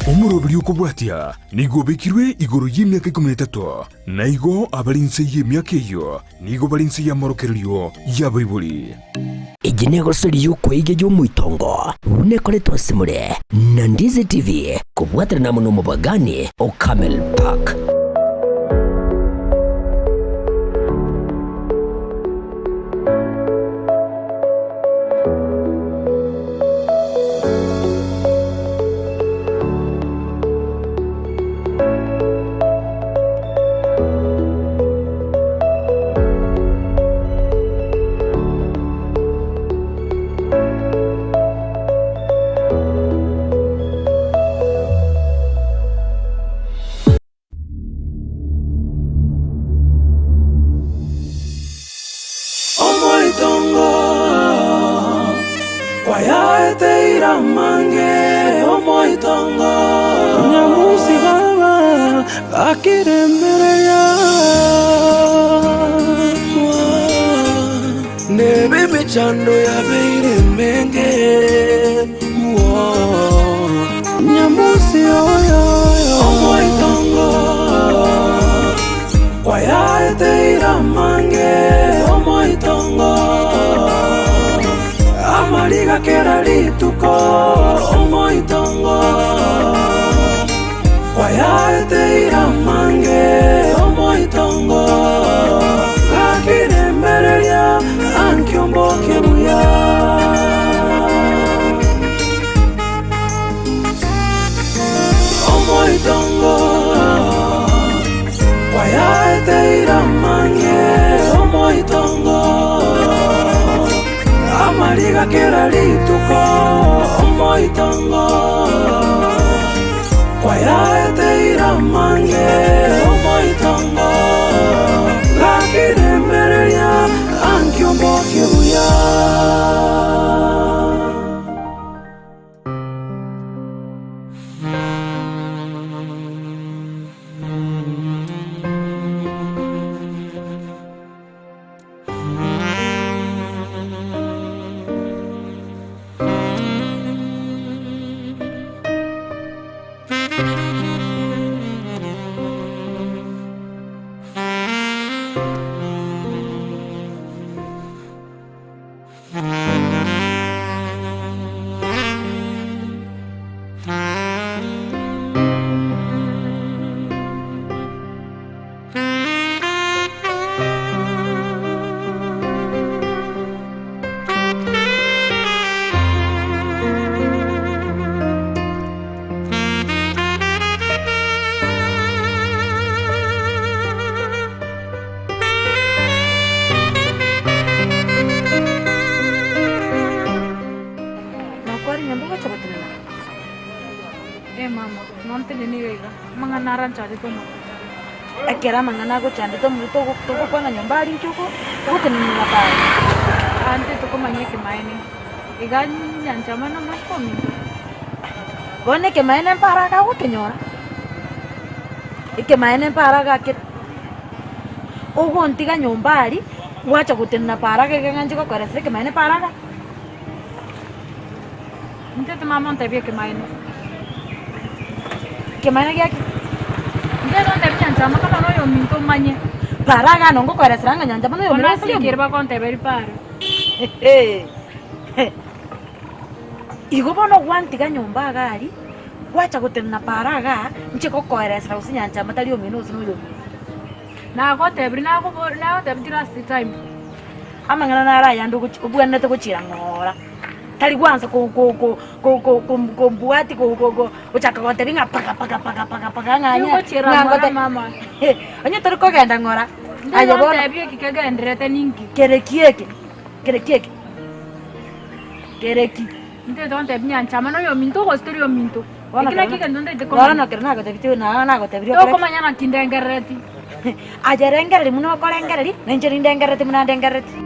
Omoroberi okobwatia nigo obekirwe igoro y'emiaka 13, na igo abare inse y'emiaka eyio nigo bare inse y'amorokererio y'abaibori. Eye negosori y'okweiga y'omoitongo buna ekoretwe ase more na Ndizi TV kobwaterana amo nomobagani o Camel Park. Omoitongo kwayaeteire amange, omoitongo Nyamusi baba gakiremereria Nebe emechando yabeire emenge Nyamusi oyo Omoitongo Kwayaeteire amange omoitongo Amariga kera rituko omoitongo Kwayaeteire amange omoitongo Gakiremereria ankiomboke buya. Omoitongo kwayaeteire amange omoitongo amariga kera rituko omoitongo kwayaeteire amange omoitongo gakiremereria ankiombokie buya. Nokware nyomba ogocha gotenena? Eh mama, nontenene iga iga, amang'ana aranchandete omotwe. Ekero amang'ana agochandete omotwe togo- togokwana nyomba aria inki oko- ogotenenera para? Ante tokomanya ekemaene, iga nyanchama nomoiseke ominto. Bono ekemaene mpara iga agokenyora, ekemaene mpara iga ake ogontiga nyomba aria, gwacha gotenena para iga iga ng'a inche gokoeresera ekemaene para iga. Inche timama ontebie ekemaene. Ekemaene giaki? Inche igo ntebie Nyanchama kama noyo ominto omanye. Para iga nongo okoeresera ng'a Nyanchama noyo Bono omino ase gose ekeri bagonteberia para. Igo bono gwantiga nyomba iga aria, gwacha gotenena para igaa, inche gokoeresera gose Nyanchama tari omino gose noyo omino. Nagotebirie nakoboria nagotebitie last time. Amang'ana naro ayande ogochi obwenerete gochiira ng'ora, tari gwansa ko- ko- ko- ko- ko- kom- kombuatia ko- ko- ko gochaka gontebia ng'a paka paka paka paka paka ng'a onye Tingochiera ng'a ng'ora ngote mama. onye tori kogenda ng'ora, aye bono Ndigotebia eki kegendererete ninki? kere ki eke, kere ki eke, kere ki? Intwe tontebia nyanchama noyo ominto gose tori ominto. Bono Eki nakio ekero egento ntaete bono komanya. ekero nagotebitie na nagotebirie okore ki? Tokomanya naki ndengerereti. Aye rengereria buna okorengereria, na inche nindengerereti buna ndengerereti.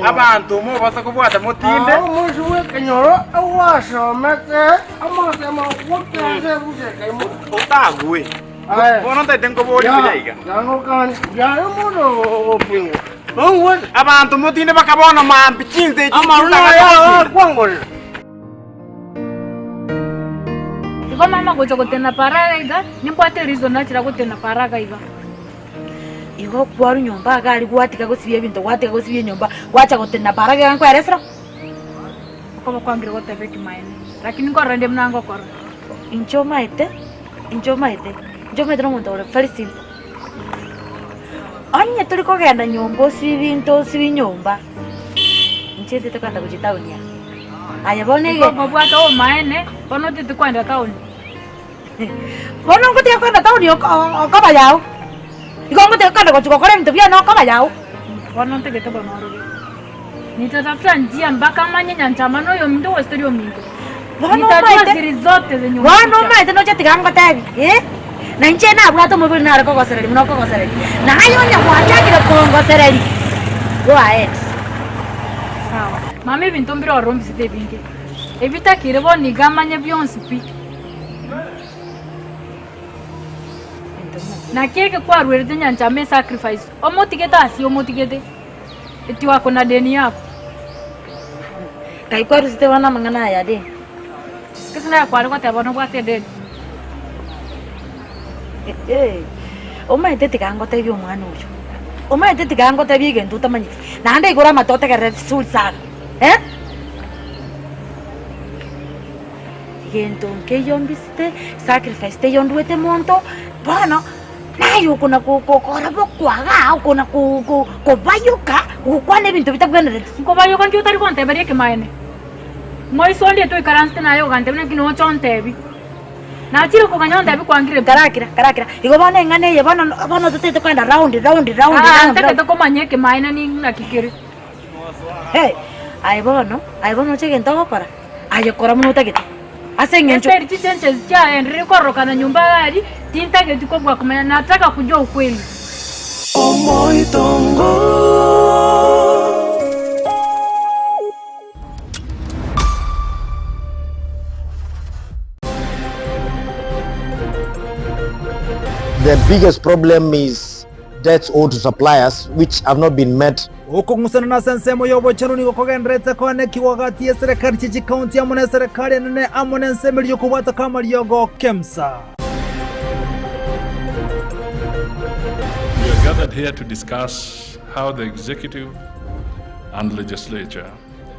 Abanto mobasa kobwata motinde. Otagwe. Bono ntaete nkoborie buya iga. Abanto motinde baka bono mambi chinsa echi Igo mama gocha gotena para iga, nimbwate reason nachira gotena para iga. Igo kwarwa nyomba iga aria gwatiga gosibia ebinto gwatiga gosibia enyomba, gwacha gotena para iga nkoeresera? Okoba kwangire goteba ekimaene, lakini nkorora inde buna ngokora. Inche omaete, inche omaete, inche omaete na omonto ore very simple. Onye tori kogenda nyomba osibie ebinto osibie nyomba, inche ntete kogenda gochia etown aa. Aye bono Igo ege. nkobwate obomaene, bono otete kwenda town. Bono ngotiga kogenda town okoba yao, igo ngotiga kogenda gochia gokora ebinto biane okoba yao. Bono ntagete bono orore. Nitatafuta njia mpaka manye nyanchama noyo ominto gose tori ominto. Bono Nitajua omaete, siri zote zenye bono umeficha. omaete noche tiga ngotebi eh, na inche nabwate omobere nare kogosereria buna okogosereria, na aye onye gwachakire kongosereria, go ahead. Sawa. Mama ebinto mbire ororo mbisete ebinge. Ebitakire bono iga amanye bionsi pi. Naki eke kwaruerete nyanchama esacrifice, omotigete asie omotigete, eti wako na deni yako. Kai kwarusete bono amang'ana aya de? Gose naye kware goteba bono obwate edeni. Omanyete tiga ngotebie omwana oyo, omanyete tiga ngotebie egento otamanyeti, naende igoro amato otegerere vizuri sana eh. Gento nkeiyo mbisete, sacrifice teiyo ndwete monto, bono naye okona gokora bokwaga aa, okona kobayoka, gokwana ebinto bitabwenereti. Nkobayoka nki otari gonteberia ekemanene? Moiso onde toikaransete naye ogantebia naki noche ontebi. Nachire koganya ontebi kwangire pi. Karakira, karakira. Igo bono eng'ana eye bono bono totagete kogenda round, round, round, Aa, round, round. ntagete komanya ekemanene naki kere. Hey, aye bono, aye bono oche egento ogokora, aye kora buna otagete. Ase eng'encho. Esteri chichenches chiaenderire kororokana nyomba iga aria, tintageti kobua komanya, nataka kujua ukweli. Omoitongo. The biggest problem is debts owed to suppliers which have not been met. Okong'usanana ase ensemo y'obochenu nigo kogendererete koanekigwa gati y'eserekari chie chikaunti amo n'eserekari enene amo n'ensemo eria y'okobwata kw'amariogo KEMSA. We are gathered here to discuss how the executive and legislature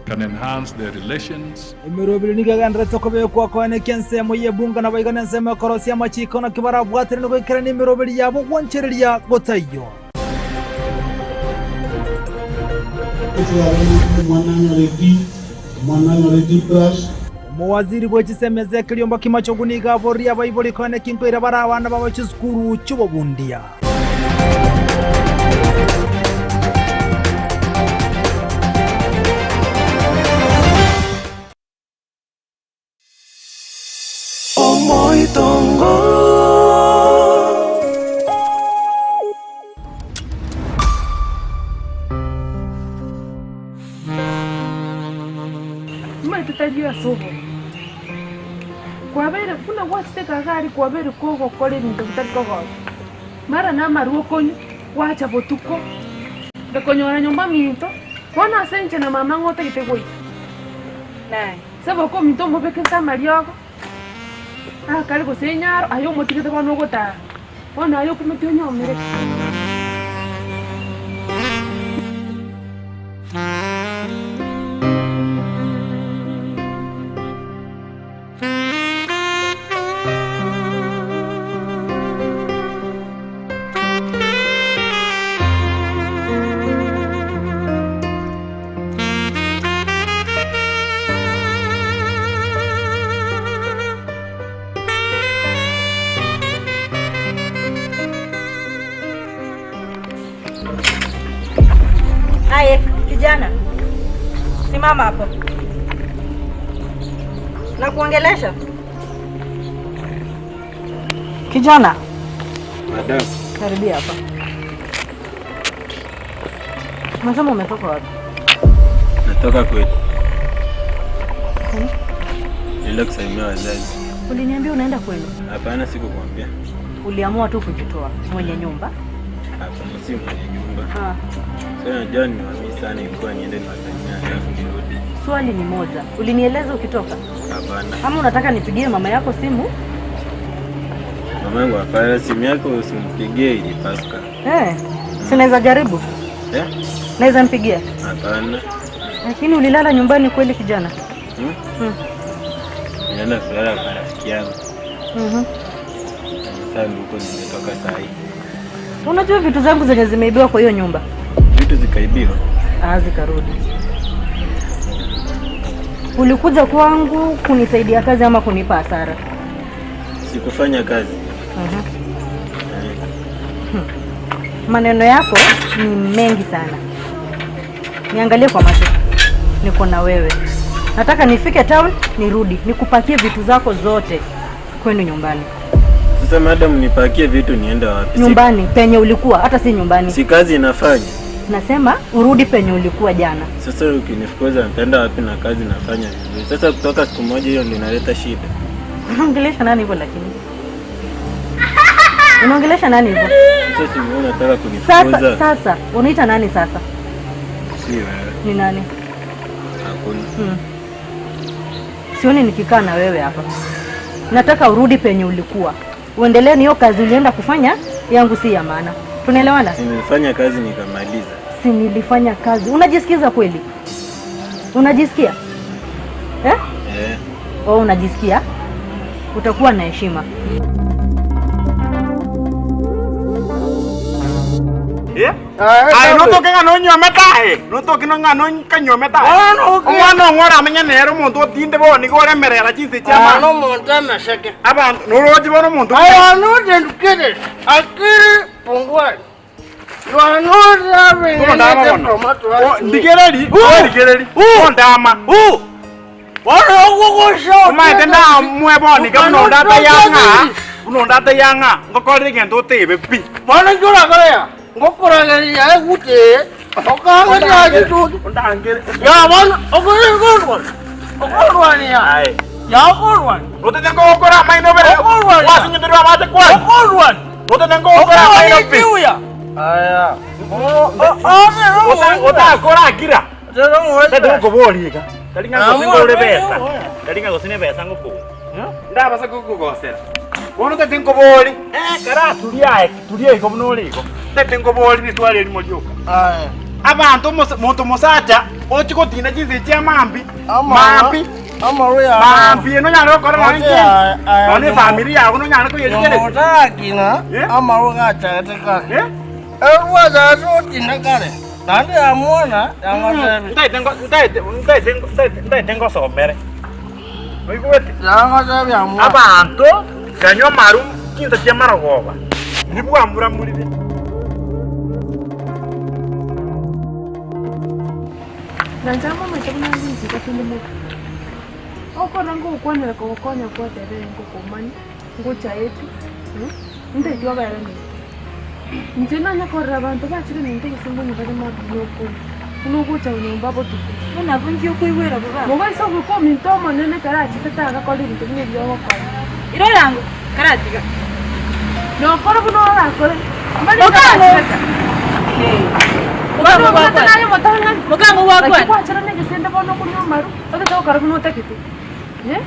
can enhance their relations. Emeroberi nigo egendererete kobekwa koenekia ensemo y'ebunga naboigo nensemo ekorosia amachiiko naki barabwaterane goikerania emeroberi yabo gwanchereria gotaiyo. Omowaziri bwe chisemi Ezekiel Ombaki Machogu nigo aboririe abaibori koenekia nkoira bare abana babo chisukuru chi'obobundia. Omoitongo. Omanyete tari ase obobe. Kwabeire buna gwachete gagari kwabeire kogokora ebinto bitari kogokia. Mara namarwa okonywa, gwacha botuko, ndakonyora nyomba minto, bono ase inche na mama ng'o otagete goika. Seboka ominto omobeke nse amariogo, akare gose enyaro, aye omotigete bono ogotara, bono aye okumeti onyomere ki? Aye, kijana. Simama hapo. Nakuongelesha. Kijana. Madam. Karibia hapa. Unasema umetoka wapi? Natoka kwetu. Nilienda kusalimia wazazi. Uliniambia unaenda kwenu? Hapana, sikukwambia. Uliamua tu kujitoa mwenye nyumba? Hapana, si mwenye nyumba. Ah. Sasa najua nimewamisi sana, ilikuwa niende niwasalimie alafu nirudi. Swali ni moja, ulinieleza ukitoka? Hapana. Ama unataka nipigie mama yako simu? Mamangu, hapana, simu yako usimpigie ilipasuka. Eh, si naweza jaribu? Eh? Naweza mpigia? Hapana. Lakini ulilala nyumbani kweli kijana? Hmm? Hmm. Nilienda kulala kwa rafiki yangu. Mhm. Sasa huko nimetoka saa hii. Unajua vitu zangu zenye zimeibiwa kwa hiyo nyumba? Vitu zikaibiwa. Ah, zikarudi. Ulikuja kwangu kunisaidia kazi ama kunipa hasara? Sikufanya kazi. Mhm. Maneno yako ni mengi sana. Niangalie kwa macho, niko na wewe. Nataka nifike town nirudi, nikupakie vitu zako zote kwenu nyumbani. Sasa madam, nipakie vitu niende wapi? Nyumbani penye ulikuwa, hata si nyumbani. Si kazi inafanya. Nasema urudi penye ulikuwa jana. Sasa ukinifukuza nitaenda wapi na kazi nafanya vizuri? Sasa kutoka siku moja hiyo ndio inaleta shida. Unaongelesha nani hivyo lakini? Unaongelesha nani hivyo? Sasa si wewe unataka Sasa kunifukuza? sasa unaita nani sasa? Si wewe. Ni nani? Hakuna. Sioni nikikaa na wewe hapa. Nataka urudi penye ulikuwa, uendelee na hiyo kazi ulienda kufanya, yangu si ya maana. Tunaelewana? Nimefanya kazi nikamaliza. Si nilifanya kazi. Unajisikiza kweli? Unajisikia eh? Eh. Oh, unajisikia? Utakuwa na heshima. Aye notoke ng'a nonywomete aye, notoke ng'a nokanyuomete aye. Omwana ong'o oramenye nere omonto otinde bono nigo oremerera chinse chia Aa amaani. nomonto emeseke. Abanto noroche bono omonto I am not educated. Akili pungwani. You are not having Ondama anything bono. from what you ask me. Ndigereri, origereri. Ondama. Omanyete ndamwe bono iga buna onde atayang'a, buna onde atayang'a, ngokorere egento otebe pi. Bono inki orakore aa? Ngokoragereria eguta eye, okaangeria chituki. Ya bono, okorwana, okorwania, ya okorwania. Otete ngogokora amaino bere, gwasinyeterwe amache kwani. Okorwania. Otete ngogokora amaino pi. Aya. Otakora akira. Tete ngokoboria iga. Tari ng'a gose ngore besa. Tari ng'a gose nebesa ngokogora. Ndabasa gokogosera. Bono tete nkobori, eh, karaturia aye, turia igo buna ore igo. Tete nkobori riswali erimo rioka. Abanto monto mosacha ochi gotinda chinse chia mambi, mambi, mambi nonyare gokora nonye ki? Nonye efamiri yago nonyare koyerigereria. Otarakina amaru gachagete kare. Erwachagete otina kare. Naende yamwona yang'otebi. Ntaete ngo- ntaete ntaete ntaete ntaete ngosomere. Oigwete? Yang'otebi amwona. Abanto kanywa amaru chinsa chia marogoba, nibwamuramurire. Nanche amomanyete buna ngochika tinde moka. Okora ngokwanera kogokonya gwateba ngokomanya, ngochaeti, ntaeti obere minto. Inche nonya korora abanto bachire minto gose mbuna bare mabi buna okonywa, buna ogocha nyomba botuko. Buna abwo inki okoigwera bo baba? Mobaise goika ominto omonene ekero achete tagakora ebinto buna ebi ogokora. Irora ango, karatiga. Nokore buna orakore. Mokango! Bono obwate naye omotang'ani. Mokango gwakwana. Naki gwachera na egesende bono okonywa amaru, otete gokora buna otagete. Eh?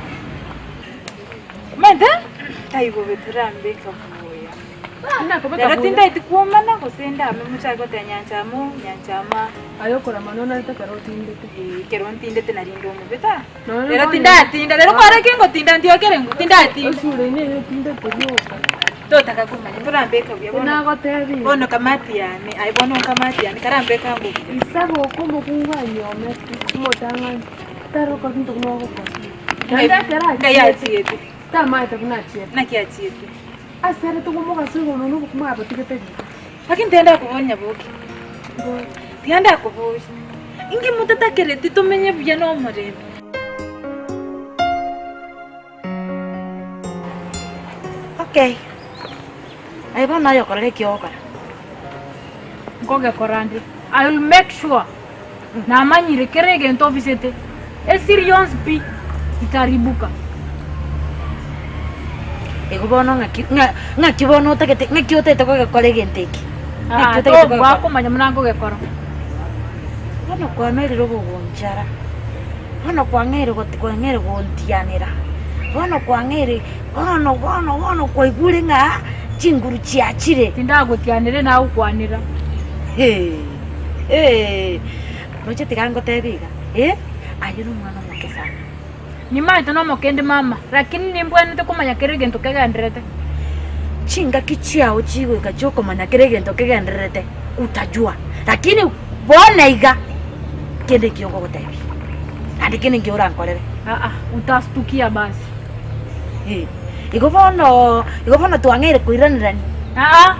Omanyete? Ai bobe torambeka buya. Rero tindaeti kwomana gose ndame mochake goteba nyanchama oo, nyanchama. Aye okorama nonarete ekero otindete. Ee, ekero ntindete nari inde omobe ta. Rero tindatinda, rero kwarenge ngotinda ntiokere ng'o, tindatinda. Esura eye neye otindete rioka. Totaka komanya, torambeka buya bono. Nagotebirie. Bono kamati yane, aye bono nkamati yane, karambeka ango buya. Isabe oko omokungu anyomete, omotang'ani, tarokora binto buna ogokora. Naende ekero Ngai achiete. Tamaete buna achiete. Naki achiete. Asere tokomogaso igoro nonya obokima abatigete riko. Lakini tiga ndakoboria nyaboke, tiga ndakoboria, inki motatakereti tomenye buya na omorembe? Okay, aye bono aye okorora eki ogokora. Nkogekora nde, I will make sure namanyire kera egento obisete, esiri yonsi pi itaribuka. Igo bono ng'aki ng'a ng'aki bono otagete ng'aki otagete kogekora egento eke? Ng'aki Ah, otagete kogekora? tobwakomanya buna nkogekora. Bono kwamerire obogonchara, bono kwang'eire goti kwang'eire gontianera, bono kwang'eire bono bono bono kwaigure ng'a chinguru chiachire. Tindagotianere nagokwanera. Hee, hee, roche tiga ngotebie iga, eh, aye nomwana omoke sana. Nimaete nomokende mama, lakini nimbwenerete komanya kera egento kegendererete. Chingaki chiao chigoika chiokomanya kera egento kegendererete, utajua. Lakini bono iga, kende nkio ngogotebia, naende kende nkio orankorere. Aa, utastukia basi. Eh, igo bono, igo bono twang'eire koiranerania. Aa.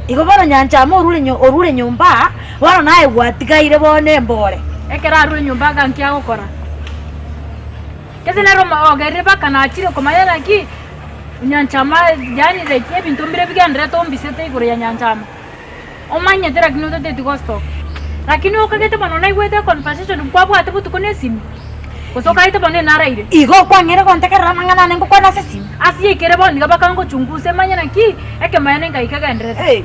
Igo bono nyanchama orure nyo orure nyomba, bono naye gwatigaire bono embore. Ekero arure nyomba iga nki agokora? Gese nere omo ogerire mpaka nachire komanya naki nyanchama yaani like ebinto mbire bigendererete ombisete igoro ya nyanchama. Omanyete lakini otateti gostoka. Lakini okagete bono naigwete econversation nkwabwate botuko na esimi, gose okagete bono enaraire. Igo okwang'eire gontegerera amang'ana ane ngokwana ase esimi? Ase yaikire bono iga bakangochungusa emanye naki ekemanyererio ngai kegendererete.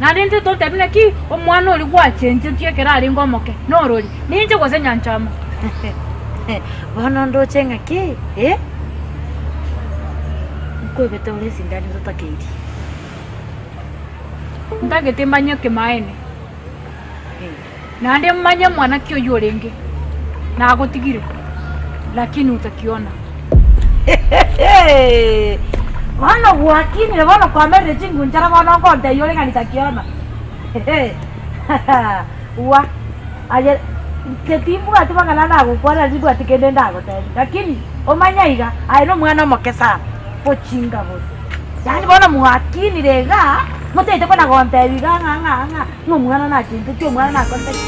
Naende intwe totebi naki omwana oria gwachenchetie ekero arenge omoke norori, ninche gose nyanchama? Bono ndoche ng'aki eh? Nkwebete ore esindani totakeiri. Ntagete manye ekemanyererio, naende manye mwana ki oyio orenge, nagotigire, lakini utakiona. Bono gwakinire bono kwamerire chingunchara bono nkontebia ore ng'a nitakiona. Wa, aye inche timbwati mang'ana nagokwanera timbwati kende ndagotebie, lakini omanye iga aye nomwana omoke sana, bochinga bosa. Yaani bono mwakinire igaa, motaete kona gontebia iga ng'a ng'a ng'a ng'a omwana nachincheti omwana nakorete ki.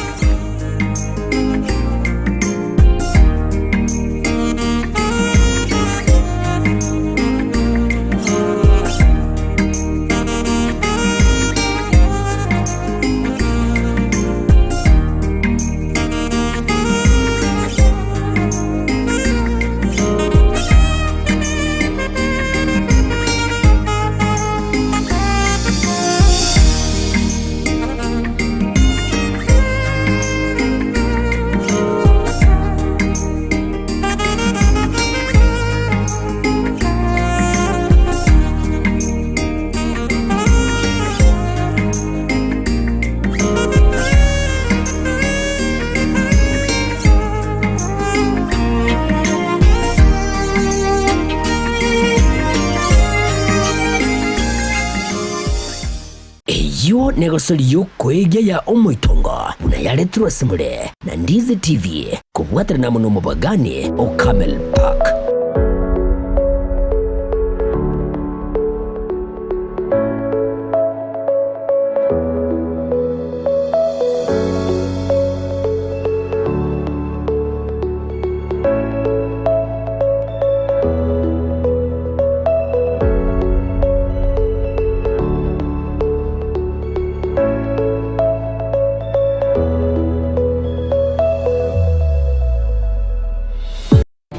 Eyio negosori y'okoegia ya omoitongo buna yaretirwe ase more na Ndizi TV kobwaterana amo nomobagani o Camel Park.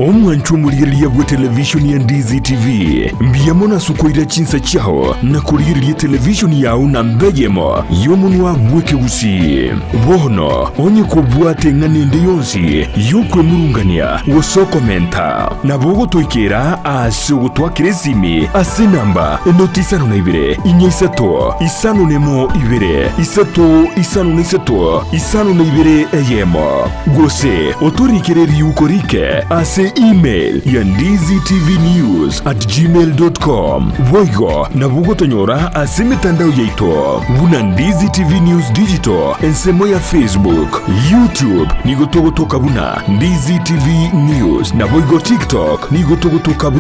Omwancho omorigereria bwe televishoni ya Ndizi TV, mbuya mono ase okoira chinsa chiao na korigereria televishoni yao namba eyemo y'omonwa bw'ekegusii. Bono onye kobwate eng'ana ende yonsi y'okwemurungania gose okomenta, nabo ogotoikera ase ogotwakera esimi ase enamba enoti isano na ibere, inya isato, isano nemo ibere, isato isano na isato, isano na ibere eyemo. Gose otorikere riuko rike ase email ya ndizitvnews@gmail.com. Boigo nabo ogotonyora ase emetandao yaito buna Ndizi TV News Digital ensemo ya Facebook, YouTube nigo togotoka buna Ndizi TV News naboigo TikTok nigo togotoka buna.